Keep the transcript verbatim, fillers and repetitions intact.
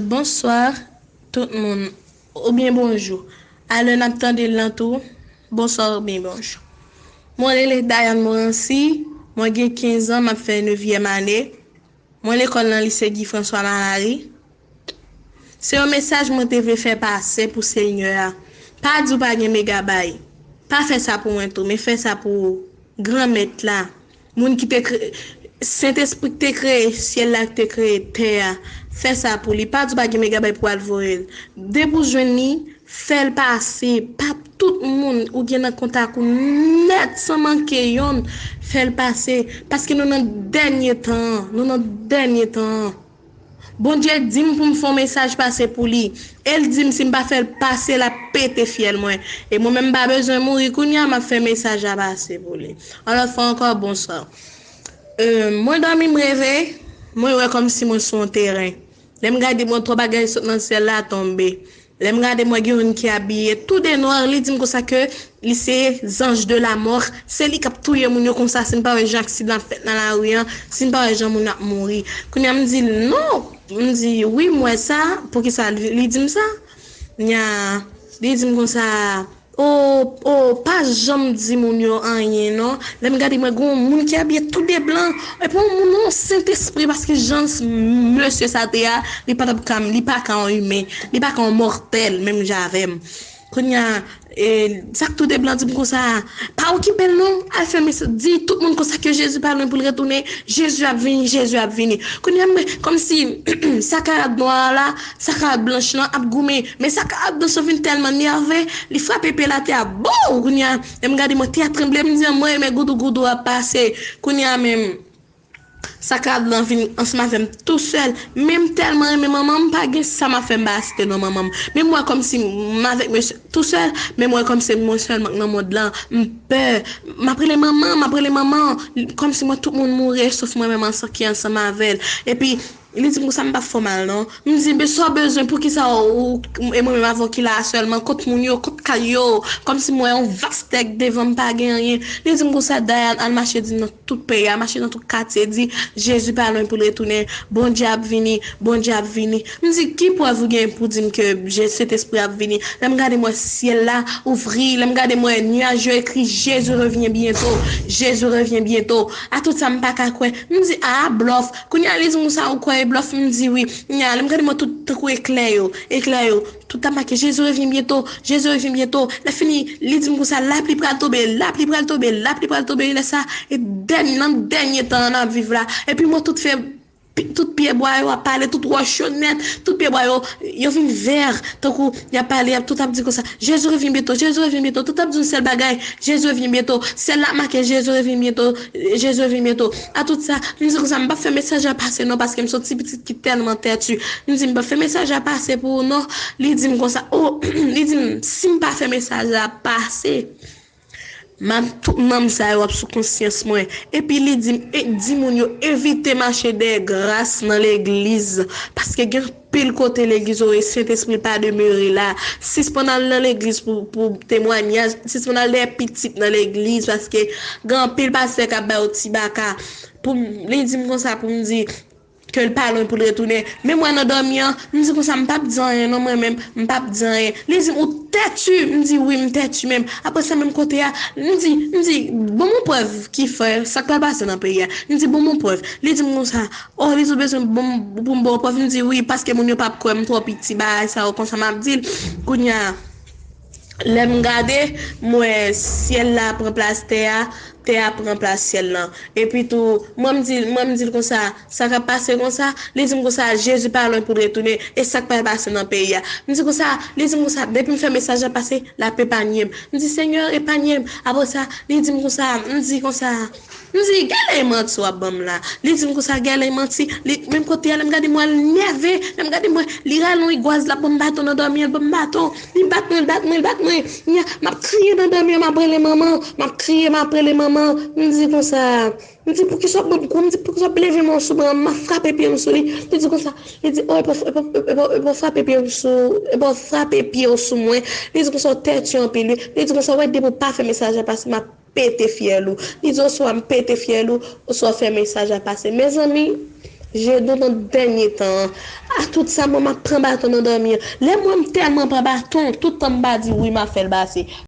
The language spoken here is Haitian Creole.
Bonswa tout moun, oubyen bonjou. Alè n ap tande l lan tou, bonswa oubyen bonjou. Mwen rele Dayan Morancy, mwen gen kenz an, m ap fè nevyèm ane. Mwen lekòl nan lise Guy François Malary. Se yon mesaj mwen te vle fè pase pou Senyè a. Pa di w pa gen megabay. Pa fè sa pou mwen tou, men fè sa pou Granmèt la. Moun ki te kreye, Sentespri ki te kreye syèl la, ki te kreye tè a. Fè sa pou li. Pa di w pa gen megabay pou w al voye l. Depi w jwenn li, fè l pase. Pa tout moun ou gen nan kontak ou nèt san manke yonn, fè l pase. Paske nou nan dènye tan an. Nou nan dènye tan an. Bondye di m pou m fè yon mesaj pase pou li. E l di m si m pa fè l pase, l ap pete fyèl mwen. E mwen menm m pa bezwen mouri kounye a, m ap fè mesaj la pase pou li. Yon lòt fwa ankò, bonswa. Euh, mwen dòmi, m reve, mwen wè kòmsi mwen sou yon teren. Lè m gade, mwen twò bagay sot nan syèl la tonbe. Lè m gade, mwen gen youn ki abiye tou de nwa, li di m konsa ke li se zanj de la mò, se li k ap touye moun yo konsa, si n pa wè jan aksidan ap fèt nan lari an, si n pa wè jan moun ap mouri. Kounye a m di l non, m di wi, m wè sa, poukisa li, li di m sa? Nya, li di m konsa, o, o, pa janm di moun yo anyen non. Lè m gade, mwen gen yon moun ki abiye tou de blan, epi yon moun, yon Sentespri, paske jan mesye sa te a, li pa t ap ka, li pa ka yon imen, li pa ka yon mòtèl, menm jan avè m. Kounye a, e, sa k tou de blan di m konsa, pa okipe l non, al fè mesaj, di tout moun konsa ke Jezi pa lwen pou l retounen, Jezi ap vini, Jezi ap vini. Kounye a, mwen, kòmsi, sa karad nwa a la, sa karad blanch lan ap goumen, men sa karad blanch lan vin tèlman nève, li frape pye l atè a, bow! Kounye a, lè m gade, mwen tè a tranble, m di, mwen renmen goudougoudou ap pase. Kounye a menm, sa karad lan vin ansanm avè m tou sèl. Men m tèlman renmen manman m, pa gen sa m ap fè m pa site non manman m. Men m wè kòmsi m avèk mesye tou sèl, men m wè kòmsi mwen sèlman k nan mond lan. M pè. M ap rele manman, m ap rele manman. Kòmsi mwen tout moun mouri, sof mwen menm ansanm ki ansanm avè l. Epi, li di m konsa m p ap fè w mal non. M di, men sa w bezwen, poukisa w, e mwen menm avè w ki la a sèlman, kot moun yo, kot kay yo, kòmsi m wè yon vas tè k devan m pa gen anyen. Li di m konsa, Dayan, al mache di nan tout peyi a, mache nan tout katye, di, Jezi pa lwen pou l retounen, Bondye ap vini, Bondye ap vini. M di, ki prèv ou gen pou di m ke Je-, Sentespri ap vini? Lè m gade, m wè syèl la ouvri, lè m gade, m wè nyaj yo ekri, Jésus revient bientôt, Jésus revient bientôt. A tout sa, m pa ka kwè. M di, a, blòf. Kounye a, li di m konsa, ou kwè e blòf? M di, wi. Kounye a, lè m gade, m wè tout tankou eklè yo, eklè yo, tout ap make, Jésus revient bientôt, Jésus revient bientôt. Lè fini, li di m konsa, lapli pral tonbe, lapli pral tonbe, lapli pral tonbe. Lè sa, e dèn-, nan dènye tan an n ap viv la. Epi m wè tout fè, pi-, tout pyebwa yo ap pale, tout wòch yo nèt, tout pyebwa yo, yo vin vè, tankou y ap pale, y ap tout ap di konsa, Jésus revient bientôt, Jésus revient bientôt, tout ap di yon sèl bagay, Jésus revient bientôt. Syèl la ap make, Jésus revient bientôt, Jésus revient bientôt. A tout sa, m di konsa, m p ap fè mesaj la pase non, paske m se yon ti pitit ki tèlman tèti. M di, m p ap fè mesaj la pase pou ou non. Li di m konsa, o, li di m, si m pa fè mesaj la pase, m ap, tout nanm sa yo ap sou konsyans mwen. Epi li di m, e, di moun yo evite mache dèyè gras nan legliz, paske gen anpil kote legliz yo e Sentespri pa demere la. Sispann al nan legliz pou, pou temwayaj, sispann al dèyè pitit nan legliz, paske gen anpil pastè k ap ba yo ti baka. Pou m, li di m konsa pou m di ke l pa lwen pou l retounen. Men mwen nan dòmi an, m di konsa, m p ap di anyen non, mwen menm, m p ap di anyen. Li di m, ou tèti? M di, wi, m tèti menm. Apre sa, menm kote a, m di, m di, ban m yon prèv ki fè sa k pral pase nan peyi a. M di, ban m yon prèv. Li di m konsa, o, li di, ou bezwen ban m, pou m ba w prèv? M di, wi, paske moun yo p ap kwè m twò piti, bagay sa yo konsa m ap di l. Kounye a, lè m gade, m wè syèl la pran plas tè a, tè a pran plas syèl lan. Epi tou, mwen m di, mwen m di l konsa, sa k ap pase konsa? Li di m konsa, Jezi pa lwen pou l retounen, e sa k pral pase nan peyi a? M di konsa, li di m konsa, depi m fè mesaj la pase, l ap epanye m. M di, Senyè, epanye m. Apre sa, li di m konsa, m di konsa, m di, gade manti w ap ban m la. Li di m konsa, gade manti. Li, menm kote a, lè m gade mwen, l nève. Lè m gade mwen, li rale yon rigwaz, l ap ban m baton nan dòmi an, l ban m baton. Li bat mwen, l bat mwen, l bat mwen. Nya, m ap kriye nan dòmi an, m ap rele manman. M ap kriye, m ap rele manman. M di konsa, m di, poukisa w ap ban m kou? M di, poukisa w ap leve men w sou mwen? M ap frape pye m sou li. Li di konsa, li di, o, epa w, epa w, epa w, epa w frape pye w sou, epa w frape pye w sou mwen. Li di konsa, w tèti anpil, wi. Li di konsa, w wè, depi w pa fè mesaj la pase, m ap pete fyèl ou. Li di, oswa m pete fyèl ou, oswa w fè mesaj la pase. Mezanmi, Jedo nan dènye tan an. A tout sa, mwen m ap pran baton nan dòmi an. Lè mwen m tèlman pran baton, tout tan m pa di wi, m ap fè l pase.